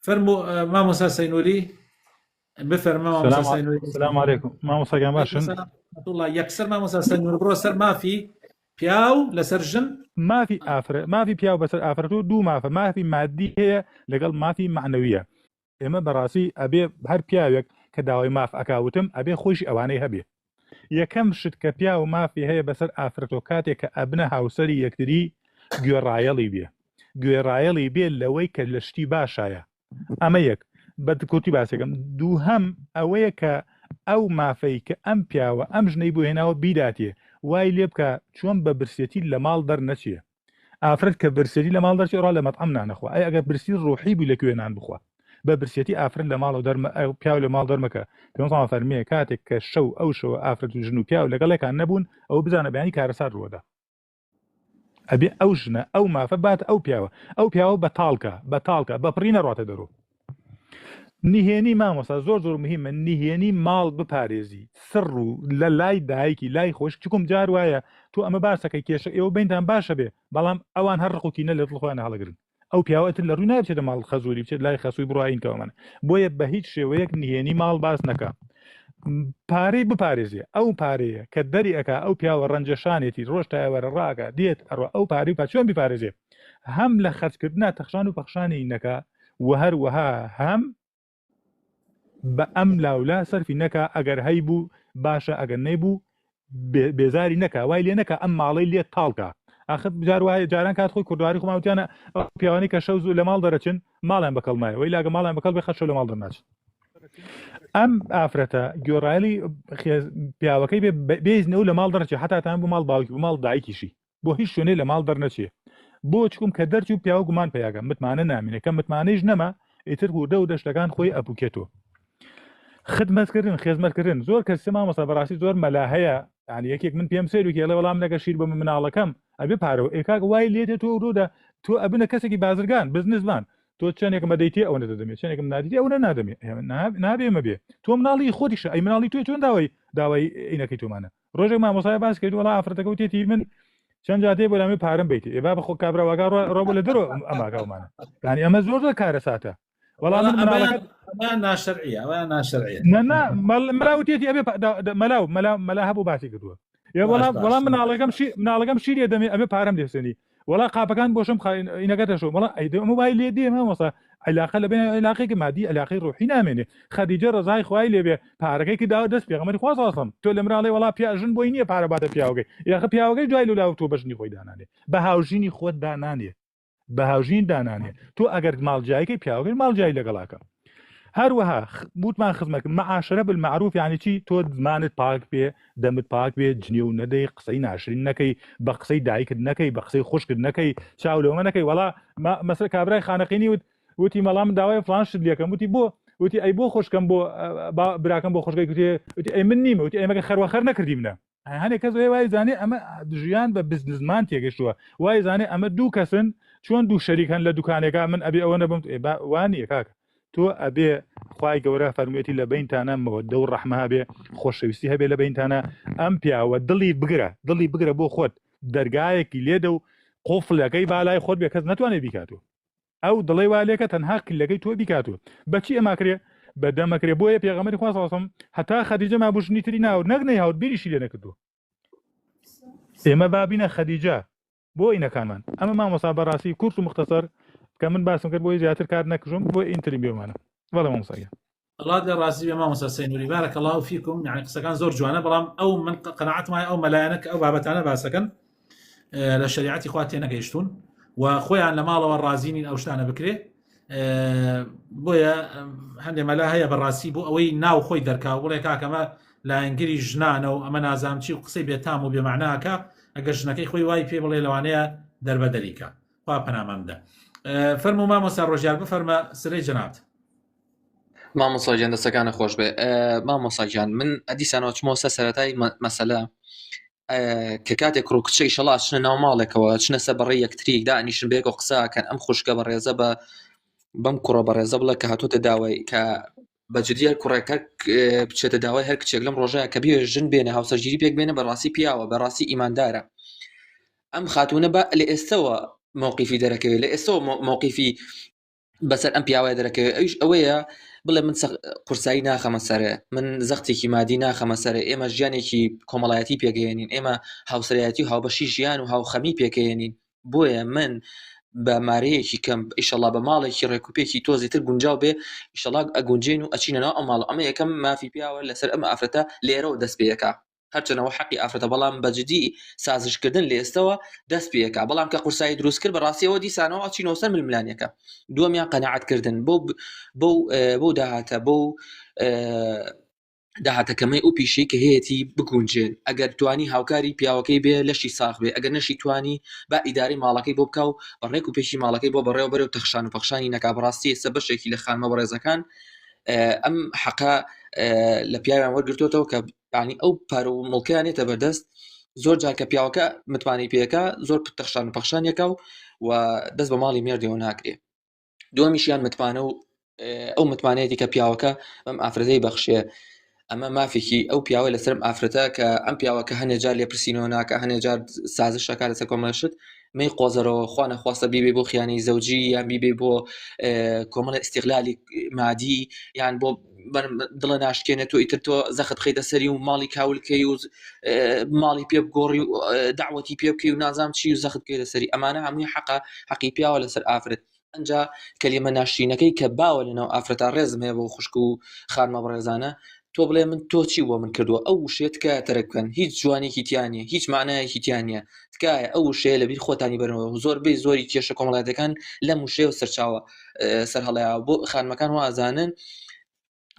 فەرموو مامۆستا سەینوری بفەرمە مامۆستا سەینوری. سلام علیکم مامۆستا گیان باشن؟ سلام الله یەکسەر مامۆستا سەینوری بڕۆ سەر مافی پیاو لەسەر ژن. مافی ئافرە مافی پیاو بەسەر ئافرەت و دوو مافە مافی مادی هەیە لەگەڵ مافی مەعنەویە ئێمە بەڕاستی ئەبێ هەر پیاوێک کە داوای ماف ئەکا وتم ئەبێ خۆیشی ئەوانەی هەبێ یەکەم شت کە پیاو مافی هەیە بەسەر ئافرەتۆ کاتێک کە ئەبنە هاوسەری یەکتری گوێڕایەڵی بێ گوێڕایەڵی بێ لەوەی کە لە شتی باشایە ئەمە یەک بە کورتی باسێکم دووهەم ئەوەیە کە ئەو مافەی کە ئەم پیاوە ئەم ژنەی بۆ هێناوە بیداتێ وای لێ بکە چۆن بە برسێتی لە ماڵ دەرنەچێ ئافرەت کە برسێتی لە ماڵ دەرچێ ڕا لە مەتعەم نانەخوا ئەی ئەگەر برسی ڕوحی بووی لە کوێ نان بخوا بە برسێتی ئافرەت لە ماڵەوە دەرمە پیاو لە ماڵ دەرمەکە پێغەمبەر فەرمیێ کاتێک کە شەو ئەو شەوە ئافرەت و ژن و پیاو لەگەڵێکان نەبوون ئەو بزانە بەیانی کارەسات ڕووەدا ئەبێ ئەو ژنە ئەو مافە بات ئەو پیاوە ئەو پیاوە بەتاڵکە بەتاڵکە بە پڕی نەڕاتە دەرۆ نهێنی مامۆستا زۆر زۆر مهمە نهێنی ماڵ بپارێزی سڕ و لە لای دایکی لای خۆش چکم جار وایە تۆ ئەمە باسەکەی کێشە ئێوە بینتان باشە بێ بەڵام ئەوان هەر ڕقوکینە لە دڵ خۆیان هەڵگرن ئەو پیاوەتر لە ڕووی نابچێتە ماڵ خەزوری بچێت لای خەسووی بڕایین کەوەمانە بۆیە بە هیچ شێوەیەک نهێنی ماڵ باس نەکە پارەی بپارێزێ ئەو پارەیە کە دەری ئەک ئەو پیاوە ڕەنجەشانێتی ڕۆژ تایوەرە ڕاکە دێت ئەڕۆ ئەو پارەی پا چۆن بیپارێزێ هەم لە خەرجکردنا تەخشان و پەخشانی نەکا و هەروەها هەم بە ئەم لاولا سەرفی نەکا ئەگەر هەیبوو باشە ئەگەر نەیبوو بێزاری نەکا وای لێ نەکا ئەم ماڵەی لێ تاڵکا ئاخر جار وایە جاران کات خۆی کوردواری خۆمان وتیانە ئەو پیاوانی کە شەو زوو لە ماڵ دەرەچن ماڵیان بەکەڵ نایە وەی لاگە ماڵیان بەکەڵ بێ خەت شەو لە ماڵ دەرناچن ئەم ئافرەتە گۆڕایلی پیاوەکەی بێ بێزنەوە لە ماڵ دەرەچێ هەتا تان بۆ ماڵ باوکی بۆ ماڵ دایکیشی بۆ هیچ شوێنێ لە ماڵ دەرنەچێ بۆ چکم کە دەرچوو پیاو گومان پیاگە متمانە نامینێ کە متمانەیش نەما ئیتر وردە و دەشتەکان خۆی ئەپوکێتەوە خدمەتکردن خێزمەتکردن زۆر کەس مامۆستا بەڕاستی زۆر مەلا هەیە یعنی یەکێک من پێم سێر وکێڵێ وەڵام نەگە شیر بە مناڵەکەم ئەبێ پارەوە ئێکاک وای لێتێ تۆ ڕوودا تۆ ئەبنە کەسێکی بازرگان بزنسمان تۆ چەندێکم ئەدەیتێ ئەوەنە دەدەمێ چەندێکم نادیتێ ئەوەنە نادەمێ نابێ مەبێ تۆ مناڵی خۆتیشە ئەی مناڵی تۆ چۆن داوای داوای ئینەکەی تۆمانە ڕۆژێک مامۆسای باس کرد وڵا ئافرەتەکە وتێتی من چەند جاتێ بۆ لامی پارەم بیت ئێ بابە خۆ کابرا واگا ڕۆ لە دەرەوە ئەماگاومانە یعنی ئەمە زۆر زۆر کارەساتە وەڵام من مناڵەکە ناشرعیە ئەوە ناشرعیە نا نا مەلا وتێتی ئەبێ مەلا و مەلا مەلا هەبوو باسی کردووە ئێ وەڵام وەڵام مناڵەکەم شی مناڵەکەم شیری دەمێ ئەبێ پارەم لێسێنی وەڵا قاپەکان بۆشم ئینەکە دەشۆم وەڵا ئەی دە ئەمە وای لێ دێ مامۆستا عیلاقە لە بین عیلاقێکی مادی عیلاقەی ڕوحی نامێنێ خەدیجە ڕەزای خوای لێ بێ پارەکەی کە داوە دەست پێغەمبەری خوا صلی الله تۆ لە مناڵێ وەڵا پیا ژن بۆی نییە پارە باتە پیاوەکەی یاخە پیاوەکەی دوای لولاوە تۆ بە ژنی خۆی دانانێ بە هاوژینی خۆت دانانێ بە هاوژین دانانێ تۆ ئەگەر ماڵ جایکەی پیاوەکەی ماڵ جای لەگەڵاکە هەروەها بوتمان خزمەکە معاشرە بالمعروف یعنی چی تۆ زمانت پاک بێ دەمت پاک بێ جنێو نەدەی قسەی ناشرین نەکەی بە قسەی دایکت نەکەی بە قسەی خوشکت نەکەی چاو لەوە نەکەی وەڵا مەسەر کابرای خانەقینی وت وتی مەڵام داوای فلان شت لەکەم وتی بۆ وتی ئەی بۆ خوشکەم بۆ براکەم بۆ خوشکەی وتی وتی ئەی من نیمە وتی ئەی مەگە خەروەخەر نەکردیمنە هەنێک کەس هەیە وای زانێ ئەمە ژیان بە بزنسمان تێگەشتووە وای زانێ ئەمە دوو کەسن چۆن دوو شەریک هەن لە دوکانێکا من ئەبێ ئەوە نەبم وانە کاکە تۆ ئەبێ خوای گەورە فەرموویەتی لە بینتانە مەوەدە و ڕەحمە هەبێ خۆشەویستی هەبێ لە بینتانە ئەم پیاوە دڵی بگرە دڵی بگرە بۆ خۆت دەرگایەکی لێدە و قۆفلەکەی بالای خۆت بێ کەس نتوانێت بیکاتەوە ئەو دڵی وا لێکە تەنها کلەکەی تۆ بیکات و بەچی ئەماکرێ بە دەمەکرێ بۆیە پێغەمبەری خوا صلی الله علیه و سلم هەتا خەدیجە مابوو ژنی تری ناورد نەک نەیهاورد بیریشی لێ نەکردووە ئێمە بابینە خەدیجە بۆ ئینەکانمان ئەمە مامۆسا بەڕاستی کورت و مختصر کە من باسم کرد بۆی زیاتر کار نەکژم بۆ ئینتری بێمانە بەڵێ مامۆسا گیان. اللە لێ ڕازی بێ مامۆستا سەینوری بارک اللە فیکم یعنی قسەکان زۆر جوانە بەڵام ئەو من قەناعەتم وایە ئەو مەلایانە کە ئەو بابەتانە باسەکەن لە شەریعەتی خوا تێنەگەیشتوون و خۆیان لە ماڵەوە ڕازی نین ئەو شتانە بکرێ بۆیە هەندێ مەلا هەیە بەڕاستی بۆ ئەوەی ناو خۆی دەرکا و بڵێ کاکەمە لایەنگری ژنانە و ئەمە نازانم چی و قسەی بێتام و بێمەعناکە ئەگەر ژنەکەی خۆی وای پێ بڵێ لەوانەیە دەربەدەریکە خوا پەنامان بدە فەرموو مامۆستا ڕۆژیار بفەرمە سرەی جەنابت. مامۆستا گیان دەستەکانە خۆش بێ مامۆستا گیان من ئەدیسانەوە چمەوە سەر سەرەتای مەسەلە کە کاتێک کوڕ و کچە ئیشەڵا چنە ناو ماڵێکەوە چنە سەر بەڕێ یەکتری دانیشن بێک و قساکەن ئەم خوشکە بەڕێزە بە بەم کوڕە بەڕێزە بڵێ کە هاتوتە داوای کە بە جدی هەر کوڕێک هەر بچێتە داوای هەر کچێک لەم ڕۆژەیە کە بێ ژن بێنە هاوسەرگیری پێک بێنە بەڕاستی پیاوە بەڕاستی ئیماندارە ئەم خاتونە بە لە ئێستەوە مووقیفی دەرەکەوێت لە ئێستەوە مووقیفی. بەسەر ئەم پیاوە دەرەکەوێت ئەویش ئەوەیە بڵێ من قورسایی ناخەمە سەرێ من زەختێکی مادی ناخەمە سەرێ ئێمە ژیانێکی کۆمەڵایەتی پێگەێنین ئێمە هاوسەرایەتی و هاوبەشی ژیان و هاوخەمی پێکەێنین بۆیە من بە مارەیەکی کەم ئیشەڵا بە ماڵێکی ڕێکوپێکی تۆزی تر گونجاو بێ ئیشەڵا ئەگونجێن و ئەچینە ناو ئەم ماڵ ئەمە یەکەم مافی پیاوە لەسەر ئەم ئافرەتە لێرەوە دەست پێەکە هەرچەنەوە حەقی ئافرەتە بەڵام بەجدی سازشکردن لە ئێستەوە دەست پێەکە بەڵام کە قورسایی دروست کرد بەڕاستیەوە دیسانەوە ئەچینەوە سەر ململانیەکە دووەمیان قەناعەتکردن بۆ بۆ بۆ داهاتە بۆ داهاتەکەمەی ئەو پیشەی کە هەیەی بگونجێن ئەگەر توانی هاوکاری پیاوەکەی بێ لەشی ساغ بێ ئەگەر نەشی توانی با ئیدارەی ماڵەکەی بۆ بکە و بە ڕێک و پێشی ماڵەکەی بۆ بەڕێوە بەرەو تەخشان و پەخشانی نەکا بەڕاستی ئێستا بەشێکی لە خانمە بەڕێزەکان ئەم حەقە لە پیاویان وەرگرتوتەوە کە ینی ئەو پارە و مڵکیان نێتە بەردەست زۆر جار کە پیاوەکە متمانەی پێەکە زۆر تەخشان و پەخشانیەکە و و دەست بە ماڵی مێردەوە ناکرێ دووەمیشیان متمانە و ئەو متمانەیەتی کە پیاوەکە بەم ئافرەتەی بەخشێ ئەمە مافێکی ئەو پیاوە لەسەرم ئافرەتە کە ئەم پیاوە کە هەنێ جار لێپرسینەوە ناکە هەنێ جار سازشەکە لەسەر کۆمەشت مەی قۆزەرەوە خوا نەخواستە بیبێ بۆ خیانی زەوجی یان بیبێ بۆ کۆمەڵە ئیسیغلالی مادی یان بۆ دڵە ناشکێنێت تۆ ئیتر تۆ زەخت خەیتە سەری و ماڵی کاولکەی و ماڵی پێ بگۆڕی و داوەتی پێ بکەی و نازام چی و زەخت بکەیتە سەری ئەمانە هەمووی حەقە حەقی پیاوە لەسەر ئافرەت ئەجا کەلیمە ناشرینەکەی کە باوە لەناو ئافرەتا ڕێزم هەیە بۆ خوشک و خانمە بەڕێزانە تۆ بڵێ من تۆ چی بۆ من کردووە ئەو وشەیە تکایە تەرک بکەن هیچ جوانێکی تیا نییە هیچ معنایەکی تیا نییە تکایە ئەو وشەیە لەبیر خۆتانی بەرەوە زۆربەی زۆری کێشە کۆمەڵایەتەکان لەم وشەیە و سەرچاوە سەرهەڵەیە بۆ خانمەکان وازانن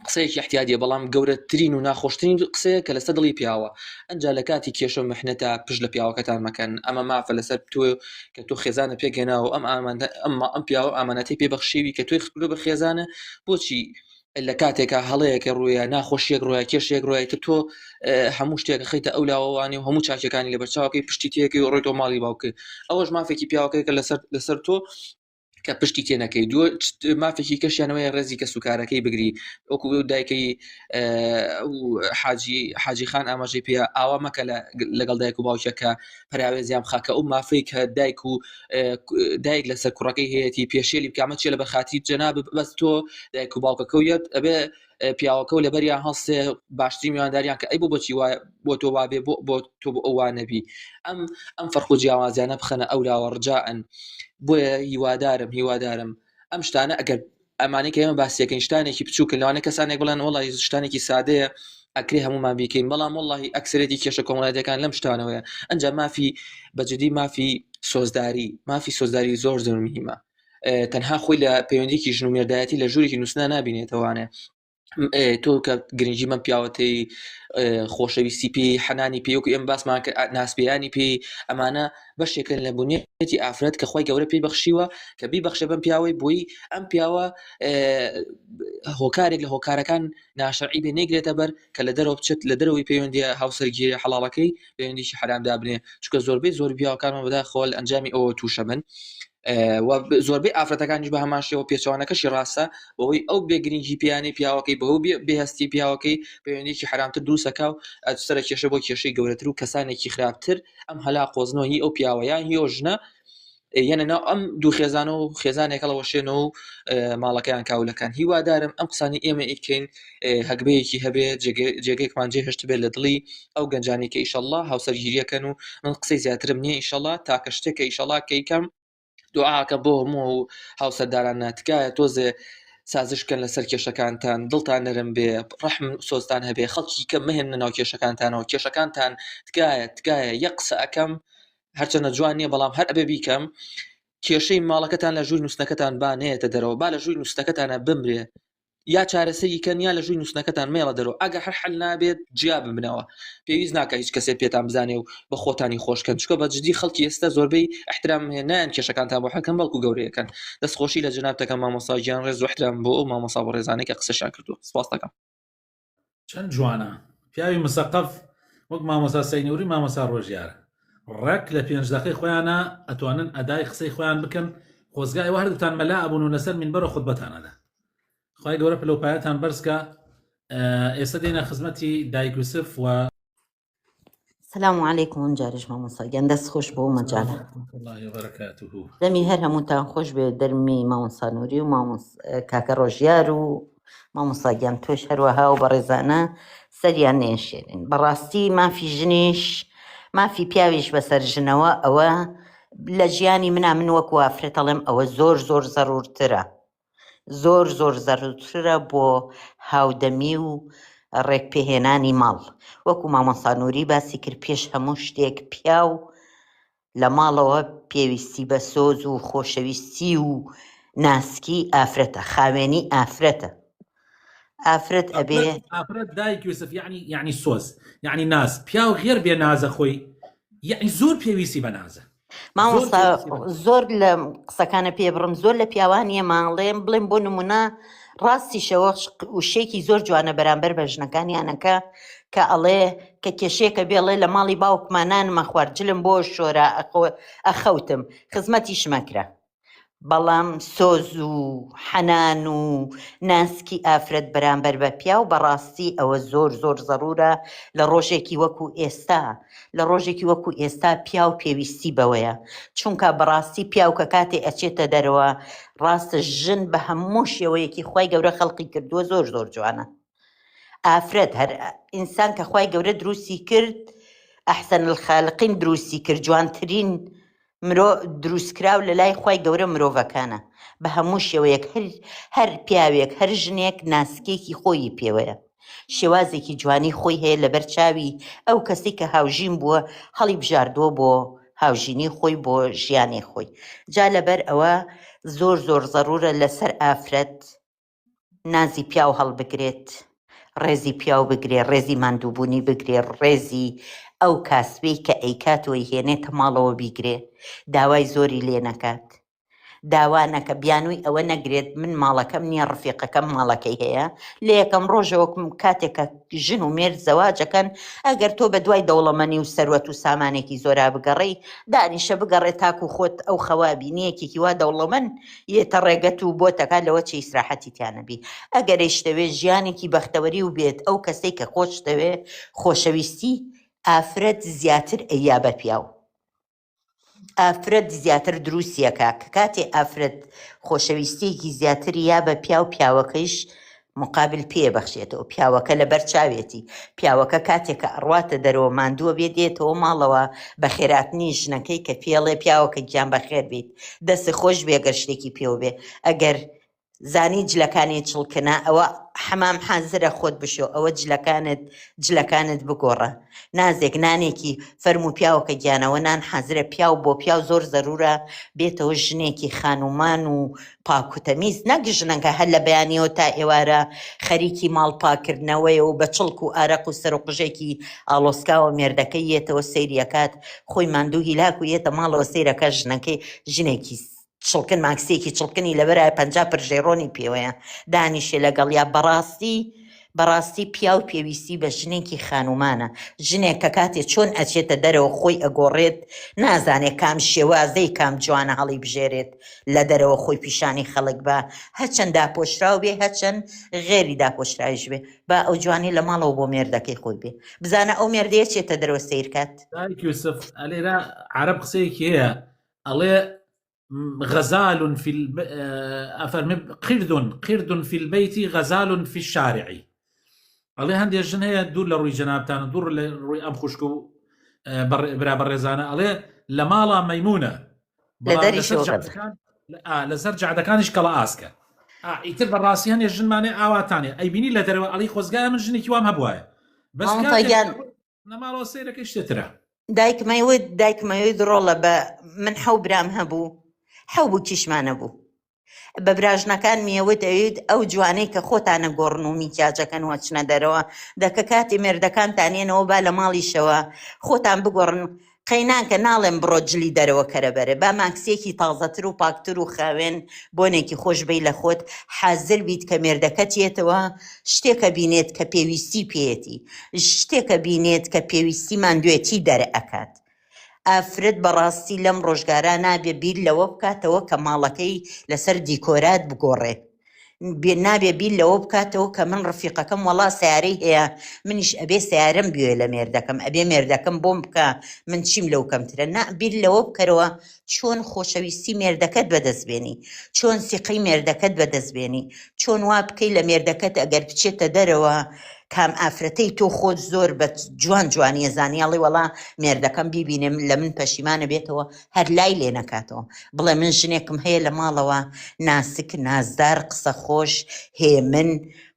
قسەیەکی احتیادیە بەڵام گەورەترین و ناخۆشترین قسەیە کە لەسەر دڵی پیاوە ئەجا لە کاتی کێشە و محنەتا پشت لە پیاوەکەتان مەکەن ئەمە مافە لەسەر تۆ کە تۆ خێزانە پێکهێناوە ئەم ئامانە ئەم ئەم پیاوە ئامانەتی پێ بەخشیوی کە تۆی خستووە بە خێزانە بۆچی لە کاتێکا هەڵەیەکە ڕوویە ناخۆشیەک ڕۆیە کێشێک ڕۆیە تر تۆ هەموو شتێک خیتە ئەو لاوەوانی و هەموو چاکەکانی لە بەرچاوەکەی پشتی تێکی و ڕۆیتەوە ماڵی باوکە ئەوەش مافێکی پیاوەکەی کە لەسەر لەسەر تۆ کە پشتی تێ نەکەی دووە مافێکی کەشیانەوەی ڕێزی کە سوکارەکەی بگری وەکو دایکەی حاجی حاجی خان ئاماژەی پێ ئاوا مەکە لەگەڵ دایک و باوکە کە پراوێزیان بخا کە ئەو مافەی کە دایک و دایک لەسەر کوڕەکەی هەیەی پێشێلی بکامە چێ لە بەخاتی جەناب بەس تۆ دایک و باوکەکە و یەت ئەبێ پیاوەکە و لەبەریان هەڵسێ باشترین میوانداریان کە ئەی بۆ بۆچی وایە بۆ تۆ وابێ بۆ بۆ تۆ بۆ ئەو نەبی ئەم ئەم فەرق و جیاوازیانە بخەنە ئەو لاوە ڕجاءن بۆیە هیوادارم هیوادارم ئەم شتانە ئەگەر ئەمانەی کە ئێمە باسیەکەین شتانێکی بچووکن لەوانەیە کەسانێک بڵێن وەڵی شتانێکی سادەیە ئەکرێ هەمومان بیکەین بەڵام وەڵی ئەکسرێتی کێشە کۆمەڵایەتەکان لەم شتانەوەیە ئەنجا مافی بەجدی مافی سۆزداری مافی سۆزداری زۆر زۆر مهمە تەنها خۆی لە پەیوەندیکی ژن و مێردایەتی لە ژوورێکی نووسنا نابینێتەوانێ تۆ کە گرنگی مەم پیاوەتەی خۆشەویستی پێی حەنانی پێ وەکو ئێمە باسمان کرد ناسپێیانی پێی ئەمانە بەشێکن لە بنیەتی ئافرەت کە خۆی گەورە پێی بەخشیوە کە بیبەخشێ بەم پیاوەی بۆی ئەم پیاوە هۆکارێک لە هۆکارەکان ناشەرعی بێ نەیگرێتە بەر کە لە دەرەوە بچێت لە دەرەوەی پەیوەندیە هاوسەرگیری حەڵاڵەکەی پەیوەندیی حەرام دابنێ چونکە زۆربەی زۆر پیاوەکانمان بەداخەوە لە ئەنجامی ئەوە تووشە بن زۆربەی ئافرەتەکانیش بە هەمان شێوە پێچەوانەکەشی ڕاستە بەهۆی ئەو بێگرنگی پیانەی پیاوەکەی بەهۆ بێهستی پیاوەکەی پەیوەندیکی حرامتر دروستەکە و سەرە کێشە بۆ کێشەی گەورەتر و کەسانێکی خراپتر ئەم هەلا قۆزنەوە هی ئەو پیاوە یان هی ئەو ژنە یەنە ناو ئەم دوو خێزانە و خێزانێک هەڵەوەشێنەوە و ماڵەکەیان کاولەکان هیوادارم ئەم قسانی ئێمە ئیکەین هەگبەیەکی هەبێ جێگەیەکمان جێهێشت بێت لە دڵی ئەو گەنجانی کە ئیشەڵڵا هاوسەرگیریەکەن و من قسەی زیاترم نییە ئیشەڵڵا تاکە شتێک کە ئیشەڵڵا کەیکەم دوعاکە بۆ هەموو و هاوسەرداران تکایە تۆزێ سازش بکەن لەسەر کێشەکانتان دڵتان نەرم بێ ڕەحم سۆزتان هەبێ خەڵکی کە مەهێنە ناو کێشەکانتانەوە کێشەکانتان تکایە تکایە یەک قسە ئەەکەم هەرچەنە جوان نییە بەڵام هەر ئەبێ بیکەم کێشەی ماڵەکەتان لە ژووری نووسنەکەتان با نێتە دەرەوە با لە ژووری نووسنەکەتانە بمرێ یا چارەسەری کەن یا لە ژووری نووسنەکەتان مێڵە دەرەوە ئەگەر هەر حل نابێت جیا ببنەوە پێویست ناکە هیچ کەسێ پێتان بزانێ و بە خۆتانی خۆشکەن چکە بە جدی خەڵکی ئێستا زۆربەی احترام هەیە نایەن کێشەکانتان بۆ حەکەم بەڵکو گەورەیەکەن دەستخۆشی لە جەناب دەکەم مامۆستا گیان ڕێز و احترام بۆ ئەو مامۆستا بەڕێزانەی کە قسەشان کردووە سپاس دەکەم چەند جوانە پیاوی مسەقەف وەک مامۆستا سەینوری مامۆستا ڕۆژیار ڕێک لە پێنج دەقەی خۆیانە ئەتوانن ئەدای قسەی خۆیان بکەن خۆزگا ئێوە هەردووتان مەلا ئەبوون و لەسەر مینبەر و خوتبەتان ئەدا خوای گەورە پلەوپایەتان بەرزکا ئێستا دێنە خزمەتی دایک یوسف و. سلام علیکم ئەم جارش مامۆستا گیان دەست خۆش بۆ سلام مەجالە ورحمة الله وبركاته. دەمی هەر هەمووتان خۆش بێ دەرمی مامۆستا نوری و مامۆس کاکە ڕۆژیار و مامۆستا گیان تۆش هەروەها و بەڕێزانە سەریان نێشێنین بەڕاستی مافی ژنیش مافی پیاویش بەسەر ژنەوە ئەوە لە ژیانی منا من وەکو ئافرەت ئەڵێم ئەوە زۆر زۆر زەرورترە زۆر زۆر زەرورترە بۆ هاودەمی و ڕێکپێهێنانی ماڵ وەکو مامۆستا نوری باسی کرد پێش هەموو شتێک پیاو لە ماڵەوە پێویستی بە سۆز و خۆشەویستی و ناسکی ئافرەتە خاوێنی ئافرەتە ئافرەت ئەبێ ئافرەت ئافرەت دایک یوسف یعنی یعنی سۆز یعنی ناز پیاو غێر بێ نازە خۆی یعنی زۆر پێویستی بە نازە زۆر مامۆستا پێویستی بە زۆر لە قسەکانە پێ بڕم زۆر لە پیاوانیە ماڵێم بڵێم بۆ نمونە ڕاستیشەوە وشەیەکی زۆر جوانە بەرامبەر بە ژنەکانیانەکە کە ئەڵێ کە کێشەیەکە بێڵێ لە ماڵی باوکما نانمە خوارد جلم بۆ شۆرا ئەخەوتم خزمەتیشمە کرا بەڵام سۆز و حەنان و ناسکی ئافرەت بەرامبەر بە پیاو بەڕاستی ئەوە زۆر زۆر زەرورە لە ڕۆژێکی وەکو ئێستا لە ڕۆژێکی وەکو ئێستا پیاو پێویستی بەوەیە چونکە بەڕاستی پیاو کە کاتێ ئەچێتە دەرەوە ڕاستە ژن بە هەموو شێوەیەکی خوای گەورە خەڵقی کردووە زۆر زۆر جوانە ئافرەت هەر ئینسان کە خوای گەورە دروستی کرد ئەحسەن الخالقین دروستی کرد جوانترین مرۆ دروستکراو لە لای خوای گەورە مرۆڤەکانە بە هەموو شێوەیەک هەر هەر پیاوێک هەر ژنێک ناسکێکی خۆیی پێوەیە شێوازێکی جوانی خۆی هەیە لەبەر چاوی ئەو کەسی کە هاوژین بووە هەڵی بژاردووە بۆ هاوژینی خۆی بۆ ژیانی خۆی جا لەبەر ئەوە زۆر زۆر زەرورە لەسەر ئافرەت نازی پیاو هەڵبگرێت، ڕێزی پیاو بگرێ، ڕێزی ماندووبوونی بگرێ، ڕێزی ئەو کاسبەی کە ئەیکات و ئەیهێنێتە ماڵەوە بیگرێ، داوای زۆری لێ نەکات، داوا نەکە، بیانووی ئەوە نەگرێت من ماڵەکەم نییە ڕفیقەکەم ماڵەکەی هەیە، لە یەکەم ڕۆژەوە کاتێک کە ژن و مێرد زەواجەکەن ئەگەر تۆ بە دوای دەوڵەمەنی و سەروەت و سامانێکی زۆرا بگەڕێی دانیشە بگەڕێ تاکو خۆت ئەو خەوە بینی یەکێکی وا دەوڵەمەند یێتە ڕێگەت و بۆتەکات لەوە چێ ئیسراحەتی تیا نەبی ئەگەرێش دەوێ ژیانێکی بەختەوەری و بێت ئەو کەسەی کە خۆشت دەوێ خۆشەویستی ئافرەت زیاتر ئەیا بە پیاو ئافرەت زیاتر دروستیەکە کە کاتێ ئافرەت خۆشەویستیەکی زیاتری یا بە پیاو پیاوەکەیش مقابل پێ بەخشێتەوە پیاوەکە لەبەر چاوێتی پیاوەکە کاتێک کە ئەڕواتە دەرەوە ماندووە بێ دێتەوە ماڵەوە بەخێراتنی ژنەکەی کە پێڵێ پیاوەکە گیان بەخێر بیت دەست خۆش بێ گەر شتێکی پێوە بێ ئەگەر زانی جلەکانی چڵکنە ئەوە حەمام حازرە خۆت بشۆ ئەوە جلەکانت جلەکانت بگۆڕە نازێک نانێکی فەرموو پیاوەکە گیانەوە نان حازرە پیاو بۆ پیاو زۆر زەرورە بێتەوە ژنێکی خانومان و پاک و تەمیز نەک ژنەکە هەر لە بەیانیەوە تا ئێوارە خەریکی ماڵ پاکردنەوەیە و بە چڵک و ئارەق و سەر و قژێکی ئاڵۆسکاوە مێردەکەی یەتەوە سەیری ئەکات خۆی ماندوو هیلاک و یەتە ماڵەوە سەیرەکە ژنەکەی ژنێکی چڵکن ماکسیەکی چڵکنی لەبەرایە 50 پرژەی ڕۆنی پێوەیە دانیشێ لەگەڵیا بەڕاستی بەڕاستی پیاو پێویستی بە ژنێکی خانومانە ژنێک کە کاتێ چۆن ئەچێتە دەرەوە خۆی ئەگۆڕێت نازانێ کام شێوازەی کام جوانە هەڵی بژێرێت لە دەرەوە خۆی پیشانی خەڵک بە هەرچەند داپۆشراو بێ هەرچەند غێری داپۆشراویش بێ با ئەو جوانی لە ماڵەوە بۆ مێردەکەی خۆی بێ بزانە ئەو مێردەیە چێتە دەرەوە سەیر کات. دایک یوسف ئەلێرە عەرەب قسەیەکی هەیە ئەڵێ غزال في الب... ئەفەرمێ قرد قرد في البيت غزال في الشارع ئەڵێ هەندێک ژن هەیە دوور لە ڕووی جەنابتان و دوور لە ڕووی ئەم خوشک و برا بەڕێزانە ئەڵێ لە ماڵا مەمونە لە بەڵام لەسەر دەریشەوە غەزە جادەکان لەسەر جادەکانیش کەڵە ئاسکە ئیتر بەڕاستی هەندێک ژنمانێ ئاواتانێ ئەیبینی لە دەرەوە ئەڵی خۆزگایە من ژنێکی وام هەبوایە بەس مامۆستا کاتێک گیان لە ماڵەوە سەیرەکەی شتێ ترە. دایکم ئەیوت دایکم ئەیوت ڕۆڵە بە من حەو برام هەبوو حەو بووکیشمان هەبوو بە براژنەکان میەوت ئەویت ئەو جوانەی کە خۆتانە گۆڕن و میکیاجەکەن و ئەچنە دەرەوە دەکە کاتی مێردەکانتان یەنەوە با لە ماڵیشەوە خۆتان بگۆڕن قەیناکە ناڵێم بڕۆ جلی دەرەوە کەرە بەرێ با ماکسیەکی تازەتر و پاکتر و خاوێن بۆنێکی خۆش بەی لە خۆت حازر بیت کە مێردەکەت یەتەوە شتێکە بینێت کە پێویستی پێیەتی شتێکە بینێت کە پێویستی ماندوێتی دەرئەکات ئافرەت بەڕاستی لەم ڕۆژگارا نابێ بیر لەوە بکاتەوە کە ماڵەکەی لەسەر دیکۆرات بگۆڕێ. بێ نابێ بیر لەوە بکاتەوە کە من ڕفیقەکەم وەڵا سیارەی هەیە منیش ئەبێ سیارەم بوێ لە مێردەکەم ئەبێ مێردەکەم بۆم بکە من چیم لەو کەمترە نا بیر لەوە بکەرەوە چۆن خۆشەویستی مێردەکەت بەدەست بێنی چۆن سیقەی مێردەکەت بەدەست بێنی چۆن وا بکەی لە مێردەکەت ئەگەر بچێتە دەرەوە کام ئافرەتەی تۆ خۆت زۆر بە جوان جوانیە زانی ئەڵێ وەڵا مێردەکەم بیبینێ لە من پەشیمانە بێتەوە هەر لای لێ نەکاتەوە بڵێ من ژنێکم هەیە لە ماڵەوە ناسک نازدار قسە خۆش هێمن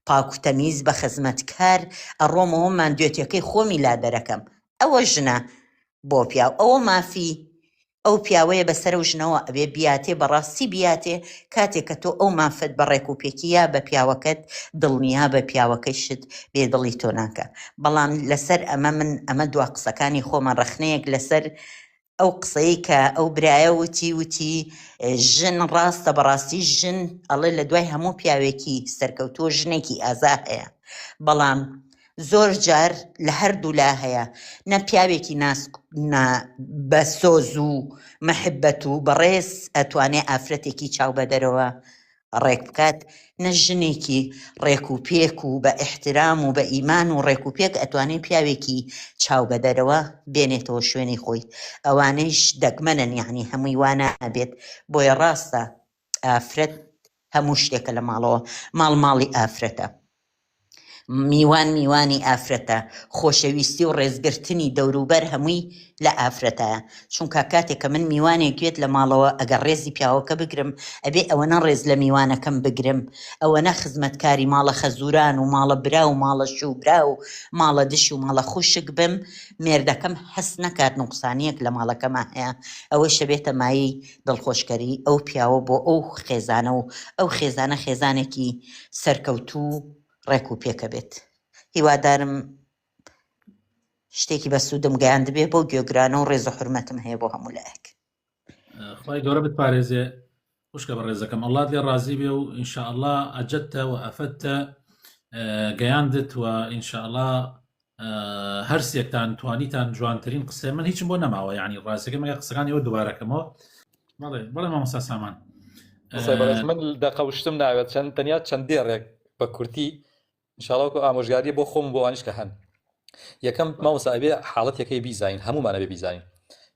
پاک و تەمیز بە خزمەتکار ئەڕۆمەوە ماندوێتیەکەی خۆمی لا دەرەکەم ئەوە ژنە بۆ پیاو ئەوە مافی ئەو پیاوەیە بەسەر ئەو ژنەوە ئەبێ بیاتێ بەڕاستی بیاتێ کاتێک کە تۆ ئەو مافەت بە ڕێک و پێکی یا بە پیاوەکەت دڵنیا بە پیاوەکەیشت بێ دڵی تۆ ناکا بەڵام لەسەر ئەمە من ئەمە دوا قسەکانی خۆمە ڕەخنەیەک لەسەر ئەو قسەی کە ئەو برایە وتی وتی ژن ڕاستە بەڕاستی ژن ئەڵێ لە دوای هەموو پیاوێکی سەرکەوتووە ژنێکی ئازا هەیە بەڵام زۆر جار لە هەردوولا هەیە نە پیاوێکی ناسک نا بە سۆز و مەحبەت و بەڕێز ئەتوانێ ئافرەتێکی چاو بەدەرەوە ڕێک بکات نە ژنێکی ڕێک و پێک و بە ئیحترام و بە ئیمان و ڕێک و پێک ئەتوانێ پیاوێکی چاو بەدەرەوە بێنێتەوە شوێنی خۆی ئەوانەیش دەگمەنن یەعنی هەمووی وا نابێت بۆیە ڕاستە ئافرەت هەموو شتێکە لە ماڵەوە ماڵ ماڵی ئافرەتە میوان میوانی ئافرەتە، خۆشەویستی و ڕێزگرتنی دەوروبەر هەمووی لە ئافرەتایە، چونکا کاتێک کە من میوانێک بێت لە ماڵەوە ئەگەر ڕێزی پیاوەکە بگرم ئەبێ ئەوەنە ڕێز لە میوانەکەم بگرم ئەوەنە خزمەتکاری ماڵە خەزوران و ماڵە برا و ماڵە شووبرا و ماڵە دش و ماڵە خوشک بم مێردەکەم هەست نەکات نوقسانیەک لە ماڵەکەما هەیە ئەوەیشە بێتە مایەی دڵخۆشکەری ئەو پیاوە بۆ ئەو خێزانە و ئەو خێزانە خێزانێکی سەرکەوتوو و ڕێک و پێکە بێت هیوادارم شتێکی بەسوودم گەیاندبێ بۆ گوێگرانە و ڕێز و حورمەتم هەیە بۆ هەموو لایەک. خوای گەورە بتپارێزێ خوشکە بەڕێزەکەم ئەڵات لێ ڕازی بێ و ئینشاءاللە ئەجدتە و ئەفەدتە گەیاندت و ئینشاءاللە هەرسێکتان توانیتان جوانترین قسەی من هیچم بۆ نەماوە یعنی ڕاستەکە مەگە قسەکانی ئەوە دووبارەکەمەوە بەڵێ بەڵێ مامۆستا سامان من دەقەوشتم ناوێت چەند تەنیا چەند دێڕێک بە کورتی انشاءاللە وەکو ئامۆژگاریە بۆ خۆم بۆ ئەوانیش کە هەن یەکەم مامۆستا ئەبێ حاڵەتێکەی بیزانین هەمومان ئەبێ بیزانین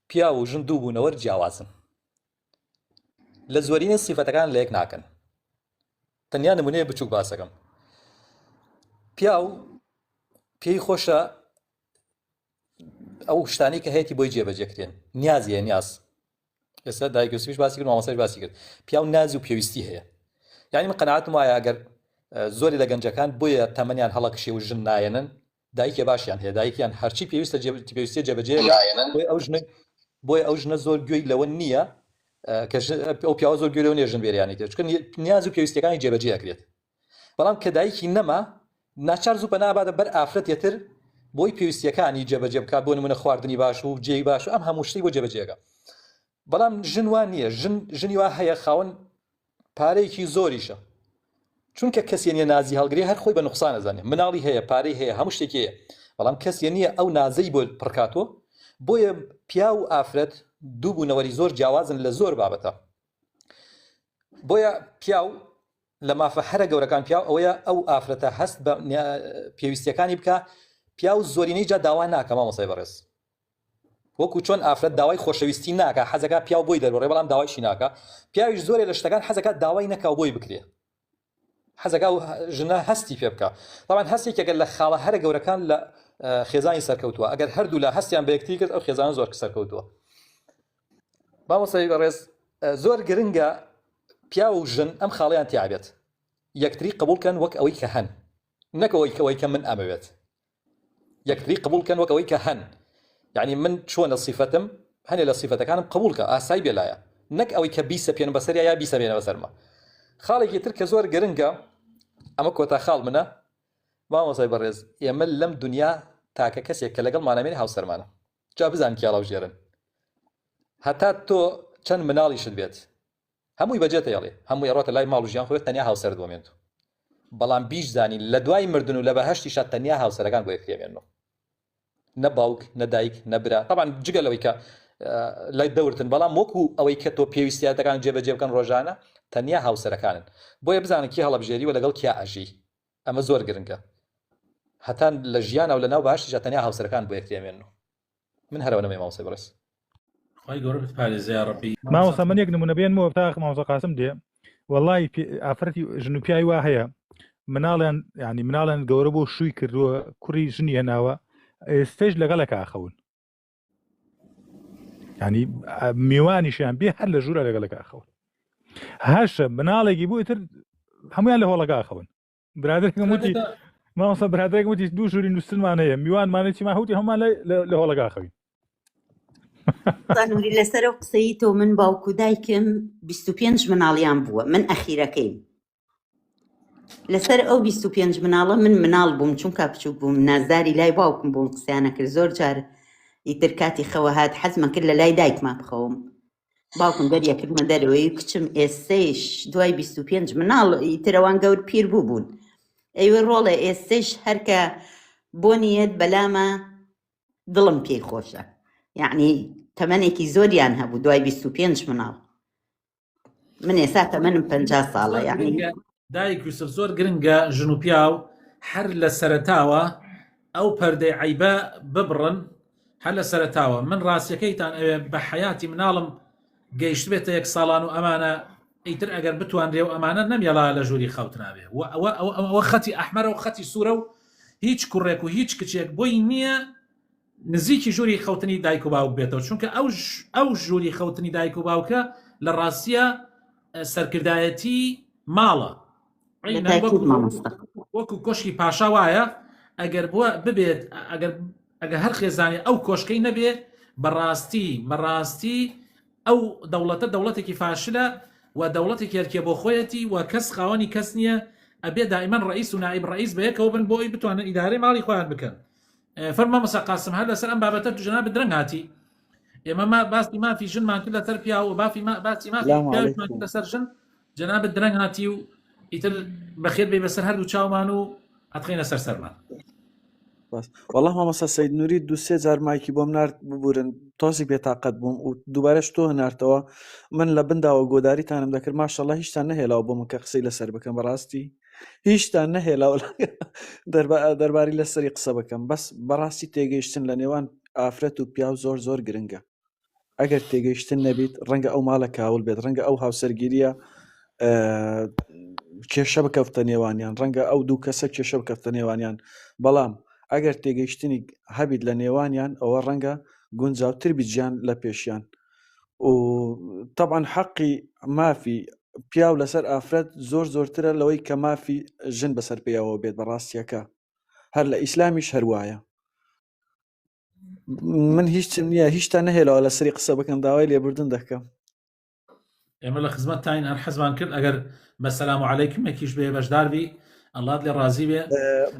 پیاو و ژن دوو بوونەوەر جیاوازن لە زۆرینەی سیفەتەکان لە یەک ناکەن تەنیا نمونەیە بچوک باسەکەم پیاو پێی خۆشە ئەو شتانی کە هەیەی بۆی جێبەجێکرێن نیازی هەیە نیاز ئێستا دایک یوسفیش باسی کرد مامۆستاش باسی کرد پیاو ناز و پێویستی هەیە یعنی من قەناعەتم وایە ئەگەر زۆری لە گەنجەکان بۆیە تەمەنیان هەڵەکشێ و ژن نایەنن دایکێ باشیان هەیە دایکیان هەرچی پێویستە پێویستە جێبەجێ بۆیە ئەو ژنە بۆیە ئەو ژنە زۆر گوێی لەوە نییە کە ئەو پیاوە زۆر گوێ لەوە نییە ژن بێریانی کرد چونکە نیاز و پێویستیەکانی جێبەجێ ئەکرێت بەڵام کە دایکی نەما ناچار زوو پەنا ئەباتە بەر ئافرەتێ تر بۆی پێویستیەکانی جێبەجێ بکات بۆ نمونە خواردنی باش و جێی باش و ئەم هەموو شتەی بۆ جێبەجێکە بەڵام ژن وا نییە ژن ژنی وا هەیە خاوەن پارەیەکی زۆریشە چونکە کەسێ نیە نازی هەڵگرێ هەر خۆی بە نوقسان ئەزانێ مناڵی هەیە پارەی هەیە هەموو شتێکی هەیە بەڵام کەسێ نییە ئەو نازەی بۆ پڕکاتەوە بۆیە پیاو و ئافرەت دوو بوونەوەری زۆر جیاوازن لە زۆر بابەتە بۆیە پیاو لە مافە هەرە گەورەکان پیاو ئەوەیە ئەو ئافرەتە هەست بە پێویستیەکانی بکە پیاو زۆرینەی جا داوا ناکە مامۆسای بەڕێز وەکو چۆن ئافرەت داوای خۆشەویستی ناکا حەزەکا پیاو بۆی دەربڕێ بەڵام داوایشی ناکا پیاویش زۆرێ لە شتەکان حەزەکا داوای نەکا و بۆی بکرێ حەزەکا و ژنە هەستی پێ بکا طبعا هەست یەکێکە لە خاڵە هەرە گەورەکان لە خێزانی سەرکەوتووە ئەگەر هەردوو لا هەستیان بە یەکتری کرد ئەو خێزانە زۆر سەرکەوتووە مامۆستای بەڕێز زۆر گرنگە پیاو و ژن ئەم خاڵیان تیابێت یەکتری قبوڵکەن وەک ئەوەی کە هەن نەک ئەوەی کە ئەوەی کە من ئەمەوێت یەکتری قبوڵ کەن وەک ئەوەی کە هەن یعنی من چۆنە سیفەتم هەنێ لە سیفەتەکانم قبوڵ کە ئاسای بێلایە نەک ئەوەی کە بیسەپێنم بەسەریا یا بیسەپێنە بەسەرمە خاڵێکی تر کە زۆر گرنگە ئەمە کۆتا خاڵ منە مامۆسای بەڕێز ئێمە لەم دنیا تاکە کەسێک کە لەگەڵ مانامێنی هاوسەرمانە جا بزان کیاڵاوژێرن هەتا تۆ چەند مناڵیشت بێت هەمووی بەجێ تێڵێ هەمووی ئەڕۆتە لای ماڵ و ژیان خۆی تەنیا هاوسەرت بۆ مێنتو بەڵام بیشزانی لە دوای مردن و لە بەهەشتیشا تەنیا هاوسەرەکان بۆ یەکتری ئەمێننەوە نە باوک نە دایک نە برا تەبعەن جگە لەوەی کە لای دەورتن بەڵام وەکو ئەوەی کە تۆ پێویستیاتەکان جێبەجێ بکەن ڕۆژانە تەنیا هاوسەرەکانن بۆیە بزانە کێ هەڵەبژێری و لەگەڵ کیا ئەژی ئەمە زۆر گرنگە هەتا لە ژیانا و لەناو بەهەشتیشا تەنیا هاوسەرەکان بۆ یەکتری ئەمێنن و من هەر ئەوەنەم مامۆستای بەڕێز. خوای گەورە بتپارێزێ یاڕەبی. مامۆستا من یەک نمونە بێنمەوە تا مامۆستا قاسم دێ وەڵی ئافرەتی ژن و پیاوی وا هەیە مناڵیان ینی مناڵیان گەورە بۆ شووی کردووە کوڕی ژنی هێناوە ئێستش لەگەڵێک ئاخەون ینی میوانیشیان بێ هەر لە ژوورە لەگەڵێک ئاخەون هەشە مناڵێکی بۆ ئیتر هەمویان لە هۆڵەکە ئاخەون برادێکم وتی مامۆستا برادێک وتی دوو ژووری نووسنمان هەیە میوانمانە چیمان هەوتی هەمومان لە هۆڵەکە خەوین نوری لەسەر ئەو قسەی تۆ من باوک و دایکم 25 مناڵیان بووە من ئەخیرەکەیم لەسەر ئەو 25 مناڵە من مناڵ بووم چونکە بچوک بووم نازداری لای باوکم بووم قسەیانە کرد زۆر جار ئیتر کاتی خەوە هات حەزمە کرد لە لای دایکما بخەوم باوکم دەریەکردمە دەرەوەی کچم ئێستەیش دوای 25 مناڵ ئیترەوان گەور پیر بوو بوون ئەیوە ڕۆڵێ ئێستەیش هەرکە بۆنیەت بەلامە دڵم پێی خۆشە یعنی تەمەنێکی زۆریان هەبوو دوای 25 مناڵ من ئێستا تەمەنم 50 ساڵە یعنی دایک یوسف زۆر گرنگە ژن و پیاو هەر لە سەرەتاوە ئەو پەردەی عیبە ببڕن هەر لە سەرەتاوە من ڕاستیەکەیتان ئەوێ بە حەیاتی مناڵم گەیشتبێتە یەک ساڵان و ئەمانە ئیتر ئەگەر بتوانرێ و ئەمانە نەمیەڵا لە ژووری خەوتناوێ و ئەوە ئەوە ئەوە خەتی ئەحمەرە و خەتی سوورە و هیچ کوڕێک و هیچ کچێک بۆی نییە نزیکی ژووری خەوتنی دایک و باوک بێتەوە چونکە ئەو ئەو ژووری خەوتنی دایک و باوکە لە ڕاستیە سەرکردایەتی ماڵە وەکو کۆشکی پاشا وایە ئەگەر بووە ببێت ئەگەر ئەگەر هەر خێزانی ئەو کۆشکەی نەبێ بەڕاستی بەڕاستی ئەو دەوڵەتە دەوڵەتێکی فاشلە و دەوڵەتێکی هەرکێ بۆ خۆیەتی و کەس خاوەنی کەس نییە ئەبێ دائیمەن ڕئیس و نائب ڕئیس بەیەکەوە بن بۆ ئەوی بتوانن ئیدارەی ماڵی خۆیان بکەن فەرموو مامۆستا قاسم هەر لەسەر ئەم بابەتە تو جەنابت درەنگ هاتی ئێمە ما باسی مافی ژنمان کرد لەسەر پیاو و بافی ما باسی مافی سلام پیاویشمان کرد علیکم لەسەر ژن جەنابت درەنگ هاتی و ئیتر بەخێر بێی بەسەر هەردوو چاومان و ئەتخەینە سەر سەرمان. بەس والله مامۆستا سید نوری دوو سێ جار مایکی بۆم نارد ببورن تۆزی بێتاقەت بووم و دووبارەش تۆ نارتەوە من لە بنداوە گۆداریتانم دەکرد ماشەڵڵا هیچتان نەهێلاوە بۆ من کە قسەی لەسەر بکەم بەڕاستی هیچتان نەهێلاوە دەرباری لەسەری قسە بکەم بەس بەڕاستی تێگەیشتن لە نێوان ئافرەت و پیاو زۆر زۆر گرنگە ئەگەر تێگەیشتن نەبیت ڕەنگە ئەو ماڵە کاول بێت ڕەنگە ئەو هاوسەرگیریە کێشە بکەوتە نێوانیان ڕەنگە ئەو دوو کەسە کێشە بکەوتە نێوانیان بەڵام ئەگەر تێگەیشتنی هەبیت لە نێوانیان ئەوە ڕەنگە گونجاوتر بیجیان لە پێشیان و طبعا حەقی مافی پیاو لەسەر ئافرەت زۆر زۆرترە لەوەی کە مافی ژن بەسەر پێیەوە بێت بە ڕاستیەکە هەر لە ئیسلامیش هەروایە من هیچم نییە هیچتا نەهێڵەوە لەسەری قسە بکەم داوای لێبوردن دەکەم ئێمە لە خزمەتتاین هەر حەزمان کرد ئەگەر بە سەلام و عەلەیکمێکیش بێ بەشدار بی ئەڵات لێ ڕازی بێ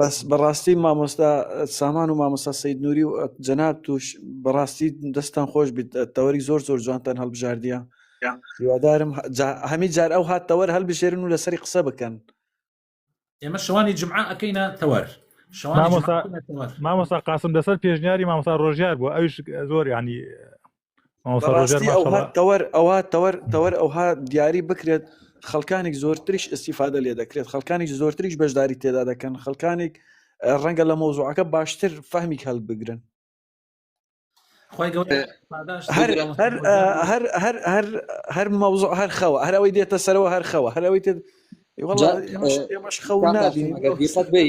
بەس بەڕاستی مامۆستا سامان و مامۆستا سید نوری و جەناب توش بەڕاستی دەستان خۆش بیت تەوەری زۆر زۆر جوانتان هەڵبژاردیە هیوادارم هەمی جار ئەو هات تەوەر هەلبژێرن و لەسەری قسە بکەن ئێمە شەوانی جمعە ئەکەینە تەوەر شەوانی جمعە مامۆستا ئەکەینە تەوەر. مامۆستا قاسم لەسەر پێشنیاری مامۆستا ڕۆژیار بووە ئەویش زۆر ینی مامۆستا ڕۆژیار بەڕاستی ئەوها ماشەڵا تەوەر ئەوها تەوەر تەوەر ئەوها دیاری بکرێت خەڵکانێک زۆرتریش ئیسیفادە لێ دەکرێت خەڵکانێک زۆرتریش بەشداری تێدا دەکەن خەڵکانێک اه، ڕەنگە لە مەوزوعەکە باشتر فەهمیک هەڵبگرن خوای گەورە پاداشت هەر بدێ مامۆستا هەر ڕۆژیار اه، هەر هەر هەر هەر مەوزوع هەر خەوە هەر ئەوەی دێتە سەرەوە هەر خەوە هەر ئەوەی تێت وەڵا جا ئێمەش ئێمەش خەو کاک قاسم نابینین ئەگەر دیقەت بی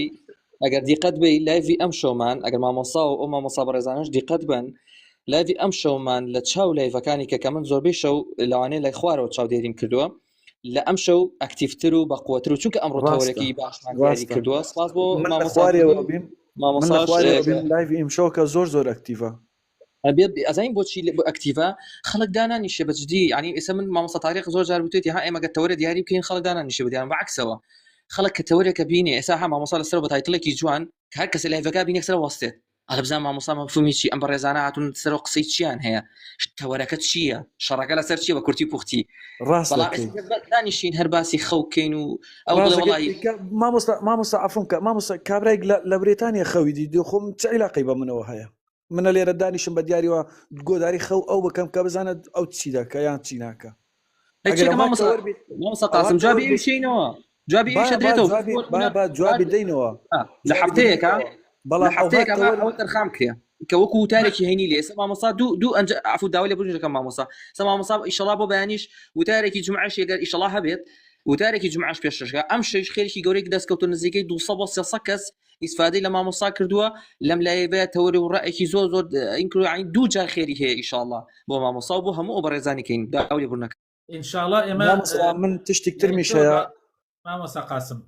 ئەگەر دیقەت بی live ی ئەم شەومان ئەگەر مامۆسا و ئەو مامۆسا بەڕێزانش دیقەت بن live ی ئەم شەومان لە چاو live ەکانی کە کە من زۆربەی شەو لەوانەیە لای خوارەوە چاودێریم کردووە لە ئەم شەو active تر و بەقوەتر و چونکە ئەمڕۆ ڕاستە تەوەرێکی باشمان دیاری ڕاستە کردووە سپاس بۆ من لە مامۆسا خوارێوە نوری بیم من لە مامۆساش خوارێوە بیم live ی ئیمشەوکە زۆر زۆر active ە ئەبێ ئەزانین بۆچی لە- بۆ active ە خەڵک دانانیشێ بە جدی یعنی ئێستا من مامۆستا تاریق زۆر جار وتێتی ها ئێمە گەر تەوەرە دیاری بکەین خەڵک دانانیشێ بە دیان بەعکسەوە خەڵک کە تەوەرێکە بینێ ئێستا ها مامۆستا لەسەر بە title ێکی جوان کە هەر کەسێ live ەکە بینێ سەر وەستێت ئەڵێ بزان مامۆستا مەفهومی چی ئەم بەڕێزانە هاتوون سەرەوە قسەی چیان هەیە تەوەرەکە چییە شەڕەکە لەسەر چییە بە کورتی و پوختی ڕاست بەڵام دەکەی ئێستا بە- دانیشین هەر باسی خەو بکەین و ئەو بڵێ ڕاست دەکەی وەڵی مامۆستا مامۆستا عەفوم کە مامۆستا کابرایک لە لە بریتانیا خەوی دی خۆم چ عیلاقەی بە منەوە هەیە منە لێرە دانیشم بە دیاریەوە گۆداری خەو ئەو بکەم کە بزانە ئەو چی دەکە یان چی ناکە. ئەگەر چێکە ئەوها مامۆستا تەوەر بیت مامۆستا ئەوها قاسم تەوەر جوابی بیت ئەویشینەوە جوابی با ئەویشە با درێتەوە جوابی بۆ با نمونە با جوابی دەینەوە لە جوابی هەفتەیەکە دەینەوە لە بەڵام ئەوها هەفتەیەکە با تەوەر ئەوە تەرخان بکرێ کە وەکو وتارێکی هەینی لێ ئێستا مامۆستا دوو دوو ئەنج عفو داوای لێبوردن دەکەم مامۆستا ئێستا مامۆستا ئیشەڵا بۆ بەیانیش وتارێکی جومعەش ئەگەر ئیشەڵا هەبێت وتارێکی جومعەش پێشکەشکە ئەم شەیش خێرێکی گەورەی دەستکەوتو نزیکەی 200 بۆ 300 کەس ئیسفادەی لە مامۆستا کردووە لەم لایەوەیە تەوەری و ڕایەکی زۆر زۆر این کردووە یعنی دوو جار خێری هەیە ئیشاڵڵا بۆ مامۆستا و بۆ هەموو ئەو بەڕێزانی کەین داوای لێبوردن دەکەم. ئینشاڵا ئێمە مامۆستا من تشتێک یعنی ترمیش تۆ هەیە بە مامۆستا قاسم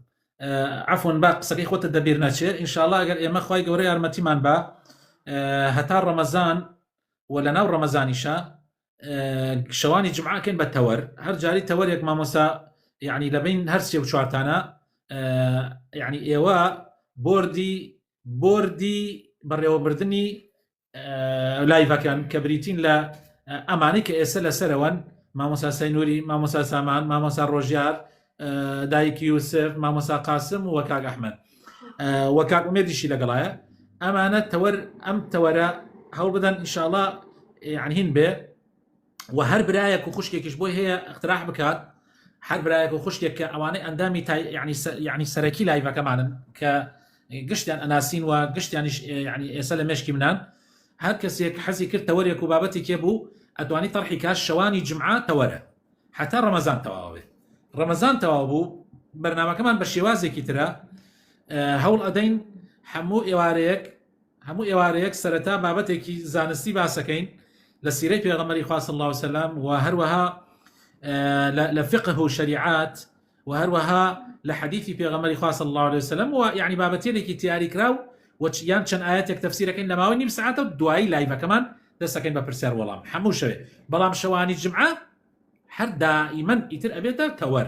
عفوا با قسەکەی خۆتە دەبیر نەچێ ئینشاڵا ئەگەر ئێمە خوای گەورە یارمەتیمان با هەتا ڕەمەزان و لە ناو ڕەمەزانیشە شەوانی جمعەکەین بە تەوەر هەر جاری تەوەرێک مامۆسا یعنی لە بین هەر سێ و چوارتانە یعنی ئێوە بۆردی بۆردی بەڕێوەبردننی لایڤەکان کە بریتین لە ئەمانەی کە ئێستا لەسەرەوەن مامۆسا سەینوری مامۆسا سامان مامۆسا ڕۆژیار دایکی یوسف مامۆسا قاسم و کاک ئەحمد و کاک ئومێدیشی لەگەڵایە ئەمانە تەوەر ئەم تەوەرە هەوڵ بدەن ئینشاءڵا یعنی هین بێ و هەر برایەک و خوشکێکیش بۆی هەیە اقتراح بکات هەر برایەک و خوشکێک کە ئەوانەی ئەندامی تای یعنی یعنی سەرەکی لایڤەکەمانن کە گشتیان ئەناسین و گشتیانیش یعنی ئێستا لە مێشکی منان هەر کەسێک حەزی کرد تەوەرێک و بابەتێکێ بوو ئەتوانی تەرحی کات شەوانی جمعە تەوەرە حتا ڕەمەزان تەواو بێت ڕەمەزان تەواو بوو بەرنمەکەمان بە شێوازێکی ترە هەوڵ ئەدەین هەموو ئێوارەیەک هەموو ئێوارەیەک سەرەتا بابەتێکی زانستی باسەکەین لە سیرەی پێغەمبەری خوا صلی الله علیه وسلم و هەروەها لە فقه و شریعات و هەروەها لە حەدیثی پێغەمبەری خوا صلی الله علیه وسلم و یعنی بابەتێکی تیاریکراو و یان چەند ئاەتێک تەفسیرەکەین لە ماوەی نیم سعاتە و دوایی لایڤەکەمان دەستەکەین بە پرسیار وەڵام هەموو شەوێ بەڵام شەوانی جمعە هەر دائیمەن ئیتر ئەبێتە تەوەر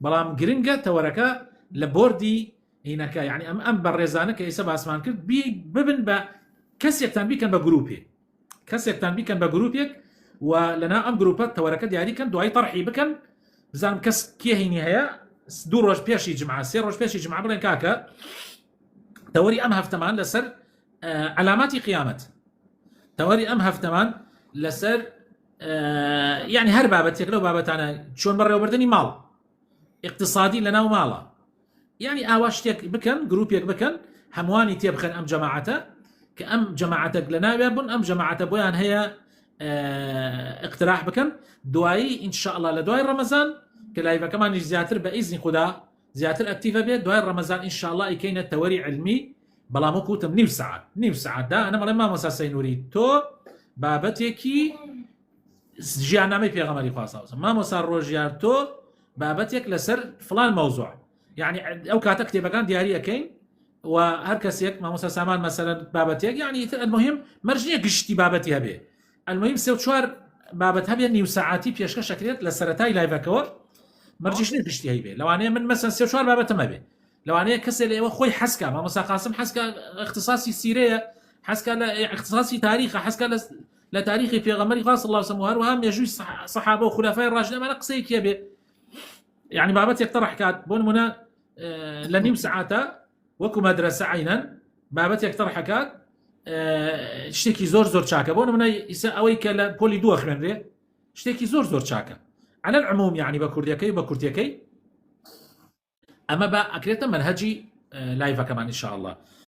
بەڵام گرنگە تەوەرەکە لە بۆردی هینەکە یعنی ئەم ئەم بەڕێزانە کە ئێستا باسمان کرد بی ببن بە کەسێکتان بیکەن بە گروپێک کەسێکتان بیکەن بە گروپێک و لەنا ئەم گروپە تەوەرەکە دیاریکەن دوای تەرحی بکەن بزانم کەس کێ هینی هەیە دوو ڕۆژ پێشی جمعە سێ ڕۆژ پێشی جمعە بڵێن کاکە تەوەری ئەم هەفتەمان لەسەر علاماتی قیامەت تەوەری ئەم هەفتەمان لەسەر یعنی هەر بابەتێک لەو بابەتانە چۆن بەڕێوەبردننی ماڵ اقتصادی لە ناو ماڵە یانی ئاوا شتێک بکەن گروپێک بکەن هەمووانی تێبخەن ئەم جەماعەتە کە ئەم جەماعەتەک لە ناوێ بوون ئەم جەماعەتە بۆیان هەیە اقتراح بکەن دوایی ئینشاءڵا لە دوای ڕەمەزان کە لایڤەکەمانیش زیاتر بە ئیزنی خودا زیاتر ئەکتیڤە بێت دوای ڕەمەزان ئینشاءڵا ئیکەینە تەوەری علمی بەڵام وەکو وتم نیو سەعات نیو سەعات دا ئەنە مەڵێ مامۆستا سەینوری تۆ بابەتێکی ژیاننامەی پێغەمبەری خوا صلی الله مامۆستا ڕۆژیار تۆ بابەتێک لەسەر فلان مەوزوع یعنی ئەو کاتە کتێبەکان دیاری ئەەکەین و هەر کەسێک مامۆستا سامان مەسەرەن بابەتێک یعنی ئیتر المهم مەرج نییە گشتی بابەتی هەبێ المهم سێ و چوار بابەت هەبێ نیو سەعاتی پێشکەش ئەکرێت لە سەرەتای لایڤەکەوە مەرجیش نییە گشتی هەیبێ لەوانەیە من مەسەن سێ و چوار بابەتم هەبێ لەوانەیە کەسێ لە ئێوە خۆی حەزکا مامۆستا قاسم حەزکا اختصاصی سیرەیە حەزکا لە اختصاصی تاریخە حەزکا لە لە تاریخی پێغەمبەری خوا صلی الله علیه و سلم و هەروەها مێژووی سەحابە و خولەفای ڕاشدین ئەمانە قسەیەکی هەبێ یعنی بابەتێک تەڕح کات بۆ نمونە لە نیو سەعاتە وەکو مەدرەسە عینەن بابەتێک تەڕحەکات شتێکی زۆر زۆر چاکە بۆ نمونە ئیسا ئەوەی کە لە پۆلی دووە خوێنرێ شتێکی زۆر زۆر چاکە على العموم یعنی بە کوردیەکەی بە کورتەکەی ئەمە بە ئەکرێتە مەنهەجی لایڤەکەمان ان شاء الله.